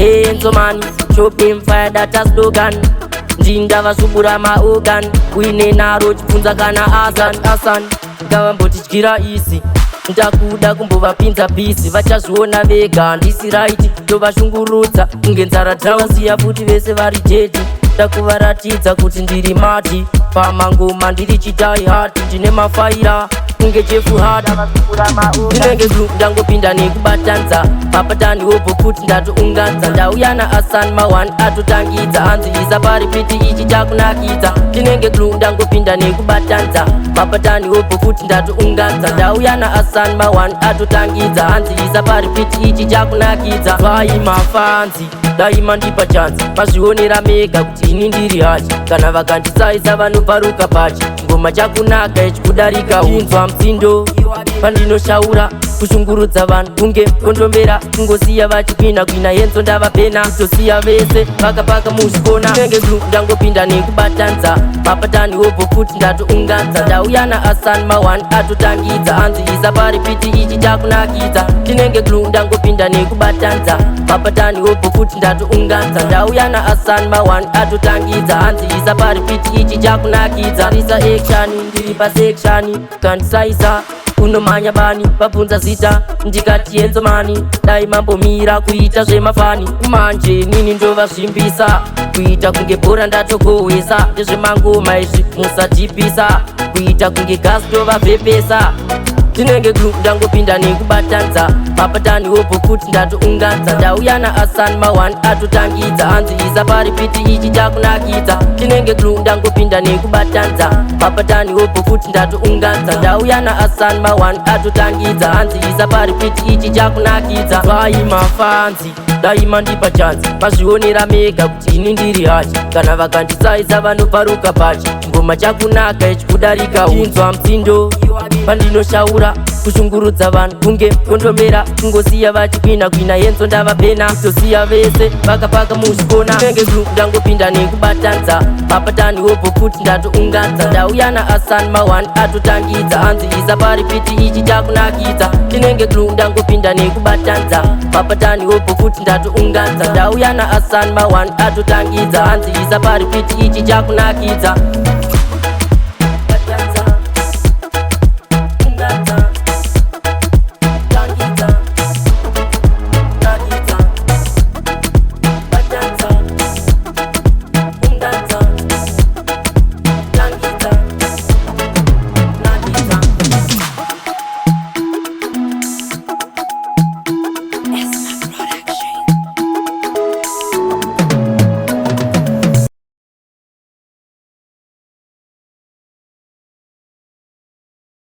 Enzo man, chop him fire, that a slogan. Ndindavasubura maorgan, uine naro chibvunza kana Asan Asan. Ngavambotityira isi, ndakuda kumbovapinza busy. Vachazviona vega, handisi right, tovashungurudza kunge nzara. Tavasiya futi vese vari dead. Ndakuvaratidza kuti ndiri mad pamangoma, ndiri chidie hard, ndine mafaira kunge Jeff Hardy. Ndinenge glue, ndangopinda nekubatanza mapatani obvo futi ndatounganza. Ndauya naAsan ma1 atotangidza, hanzi isa parepeat, ichi chakunakidza. Ndinenge glue, ndangopinda nekubatanza mapatani obvo futi ndatounganza. Ndauya naAsan ma1 atotangidza, hanzi isa parepeat, ichi chakunakidza. Vai mafans, daima ndipa chance, mazvionera mega kuti ini ndiri hachi. Kana vakandisaisa vanobvaruka pachi. Ngoma chakunaka ichi kudarika unzwa mutsindo pandinoshaura, kushungurudza vanhu kunge kondombera, kungosiya vachikwina kwina. Yenzo ndavapena, kutosiya vese vakapaka muzvikona. Nenge glue, ndangopinda nekubatanza mapatani obvo futi ndatounganza. Ndauya naAsan ma1 atotangidza, hanzi isa parepeat, ichi chakunakidza. Ndinenge glue, ndangopinda nekubatanza mapatani obvo futi ndatounganza. Ndauya naAsan ma1 atotangidza, hanzi isa parepeat, ichi chakunakidza. Isa action, ndiri pasection, kandisaisa unomhanya bani. Vabvunza zita, ndikati Enzo Mani. Dai mambomira kuita zvemafani, manje nini ndovazvimbisa kuita kunge bhora ndatogohwesa. Ndezvemangoma izvi, musadhipisa, kuita kunge gasi tovavhepesa. Ndinenge glue, ndangopinda nekubatanza mapatani obvo futi ndatounganza. Ndauya naAsan ma1 atotangidza, hanzi isa parepeat, ichi chakunakidza. Ndinenge glue, ndangopinda nekubatanza mapatani obvo futi ndatounganza. Ndauya naAsan ma1 atotangidza, hanzi isa parepeat, ichi chakunakidza. Vai mafans, daima ndipa chance, mazvionera mega kuti ini ndiri hachi. Kana vakandisaisa vanobvaruka pachi. Ngoma chakunaka ichi kudarika unzwa mutsindo pandinoshaura, kushungurudza vanhu kunge kondomera, kungosiya vachikwina kwina. Yenzo ndavapena, kutosiya vese vakapaka muzvikona. Nenge glue, ndangopinda nekubatanza mapatani obvo futi ndatounganza. Ndauya naAsan ma1 atotangidza, hanzi isa parepeat, ichi chakunakidza. Ndinenge glue, ndangopinda nekubatanza mapatani obvo futi ndatounganza. Ndauya naAsan ma1 atotangidza, hanzi isa parepeat, ichi chakunakidza.